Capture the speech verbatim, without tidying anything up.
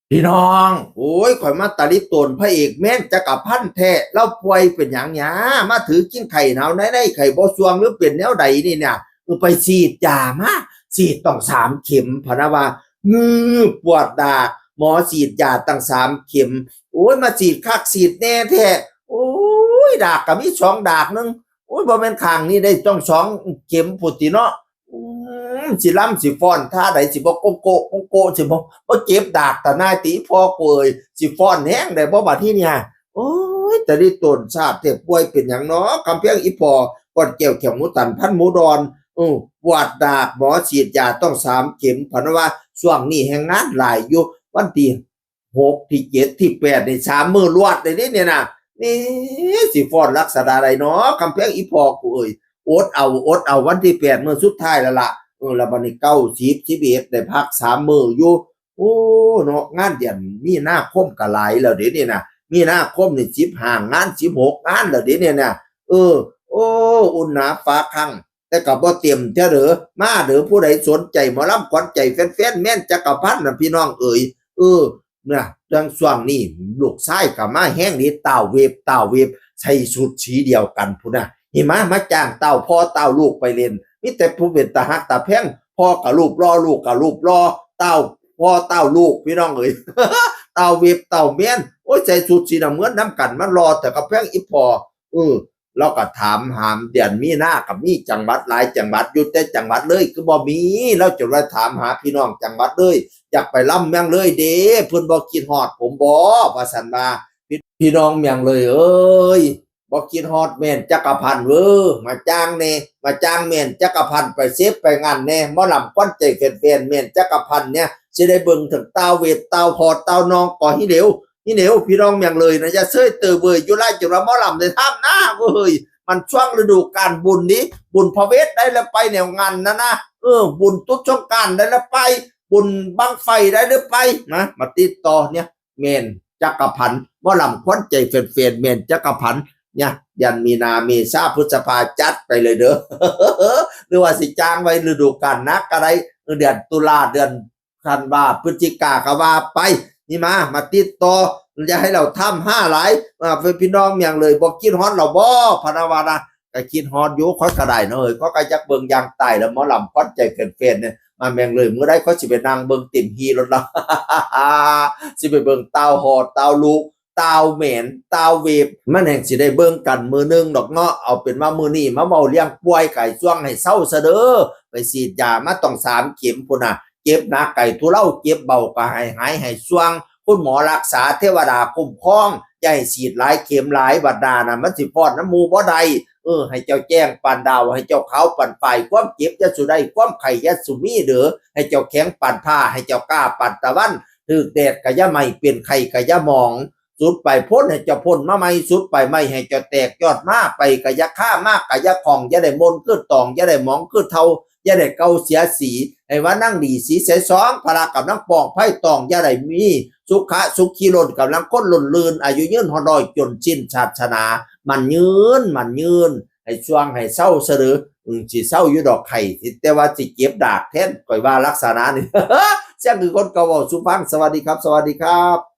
พี่น้อง โอ้ย ข่อยมาตะลิโตนพระเอกแมนจักรพันธ์แท้ ลาวป่วยเป็นหยังหยา มาถือกินไข้หนาวในในไข้บ่ส่วงหรือเป็นแนวใดนี่เนี่ย เออ ไปฉีดยามา ฉีดต้องสามเข็ม พะนะว่า งือ ปวดดาก หมอฉีดยาตั้งสามเข็ม โอ้ย มาฉีดคักฉีดแน่แท้ โอ้ย ดากก็มีสองดากหนึ่ง โอ้ย บ่แม่นข้างนี้ได้ต้องสองเข็มพุ้นติเนาะ อืม สิลำสิฟ้อนท่าใด สิบ่โกโก้โกโก้ สิบ่ บ่เจ็บดากตาหน้าติพ่อกูเอ้ย สิฟ้อนแฮงได้บ่บัดนี้เนี่ย โอ้ย ตะลิโตนชาติแท้ ป่วยเป็นหยังเนาะ กำแพงอีพ่อ ปวดแก้วแขนหมูตันพันหมูดอน เออ ปวดดาก หมอฉีดยาต้องสามเข็ม พะนะว่า ช่วงนี้แฮงงานหลายอยู่ วันที่หก ที่เจ็ด ที่แปด นี่ สามมื้อรวดเลยเด้เนี่ยนะ นี่ สิฟ้อนลักษณะใดเนาะ กำแพงอีพ่อกูเอ้ย อดเอา อดเอา วันที่แปด มื้อสุดท้ายแล้วล่ะ เออ แล้วบัดนี้ เก้า สิบ สิบเอ็ด ได้พักสามมื้ออยู่ โอ้ เนาะ งานเดือนมีนาคมก็หลายแล้วเด้เนี่ยนะ มีนาคมนี่ สิบห้า งาน สิบหก งานแล้วเด้เนี่ยนะ เออ โอ้ อุ่นหนาฟ้าคัง แต่ก็บ่เต็มเทื่อเด้อ มาเด้อ ผู้ใดสนใจหมอลำขวัญใจแฟนๆ แมนจักรพันธ์น่ะ พี่น้องเอ๋ย เออ นะ เรื่องช่วงนี้ลูกชายก็มาแฮงนี่ ต้าวเวฟ ต้าวเวฟ ใส่ชุดสีเดียวกันพุ้นนะ นี่มา มาจ้างต้าวพ่อต้าวลูกไปเล่น มีแต่ผู้เป็นตาฮักตาแพง พ่อก็รูปหล่อ ลูกก็รูปหล่อ ต้าวพ่อต้าวลูก พี่น้องเอ๋ย ต้าวเวฟ ต้าวแมน โอ้ย ใส่ชุดสีน้ำเงินนำกัน มันหล่อแต่กำแพงอีพ่อ เออ เราก็ถามหา เดือนมีนาก็มีจังหวัดหลายจังหวัดอยู่ แต่จังหวัดเลยคือบ่มี เราจนว่าถามหาพี่น้องจังหวัดเลย อยากไปลำเมืองเลยเด้ เพิ่นบ่คิดฮอดผมบ่ ว่าซั่นว่า พี่ พี่น้องเมืองเลยเอ้ย บ่คิดฮอดแมนจักรพันธ์เว้อ มาจ้างแน่ มาจ้างแมนจักรพันธ์ไปเซฟไปงานแน่ หมอลำขวัญใจแฟนๆ แมนจักรพันธ์เนี่ย สิได้เบิ่งถึงต้าวเวฟ ต้าวพ่อ ต้าวน้อง ก็ฮิเหลว นี่เดียวพี่น้องเมืองเลยนะ อย่าเซยเตอเวยอยู่ไล่จนว่าหมอลำได้ทำหน้าเว้ย มันช่วงฤดูกาลบุญนี้ บุญพระเวทได้แล้วไปแนวงานนะนะ เออ บุญตุ๊ดสงกรานต์ได้แล้วไป บุญบั้งไฟได้แล้วไปนะ มาติดต่อเนี่ย แมนจักรพันธ์ หมอลำขวัญใจแฟนๆ แมนจักรพันธ์เนี่ย เดือนมีนา เมษา พฤษภา จัดไปเลยเด้อ หรือว่าสิจ้างไว้ฤดูกาลหนักก็ได้ เดือนตุลา เดือน ธันวา พฤศจิกาก็ว่าไป นี่มา มาติดต่อ อย่าให้เราทำห้าหลาย อ่า พี่น้องเมืองเลย บ่คิดฮอดเราบ่ พะนะว่านะ ก็คิดฮอดอยู่ ข้อยก็ได้เนาะเอ้ย ข้อยก็อยากเบิ่งอย่างตายแล้ว หมอลำขวัญใจแฟนๆ เนี่ย มาเมืองเลย มื้อใดข้อยสิไปนั่งเบิ่งเต็มที่รถละ สิไปเบิ่งต้าวฮอด ต้าวลูก ต้าวแมน ต้าวเวฟ มันแห่งสิได้เบิ่งกันมื้อหนึ่งดอกเนาะ เอาเป็นว่ามื้อนี้มาเว้าเรื่องป่วยไข้ช่วงให้เซาซะเด้อ ไปฉีดยามาต้องสามเข็มพุ้นน่ะ เจ็บหนักไข้ทุเลา เจ็บเบาก็ให้หายให้ช่วง คุณหมอรักษา เทวดาคุ้มครอง อย่าให้ฉีดหลายเข็มหลาย บัดหน้าน่ะ มันสิฟ้อนนำหมู่บ่ได้ เออ ให้เจ้าแจ้งปานดาว ให้เจ้าขาวปานฝ้าย ความเจ็บอย่าสู่ได้ ความไข้อย่าสู่มีเด้อ ให้เจ้าแข็งปานผ้า ให้เจ้ากล้าปานตะวัน ถืกแดดก็อย่าไหม้ เป็นไข้ก็อย่าหมอง สุดไปพ้นให้เจ้าพ้นมาใหม่ สุดไปไหม้ให้เจ้าแตกยอดมา ไปก็อย่าคา มาก็อย่าคล่อง อย่าได้มนคือตอง อย่าได้หมองคือเฒ่า อย่าได้เก่าเสียสี ให้ว่านั่งดีสีใสสอง พละกำลังปองไพ่ตอง อย่าได้มี สุขะสุขีล้นกำลังคนล้นลื่น อายุยืนฮอดร้อยจนสิ้นศาสนา มันยืน มันยืน ให้ช่วงให้เซาซะเด้อ อืม สิเซาอยู่ดอกไข้ แต่ว่าสิเจ็บดากแทน ข้อยว่าลักษณะนี้ เสียงคือคนเก่าเว้าสู่ฟัง สวัสดีครับ สวัสดีครับ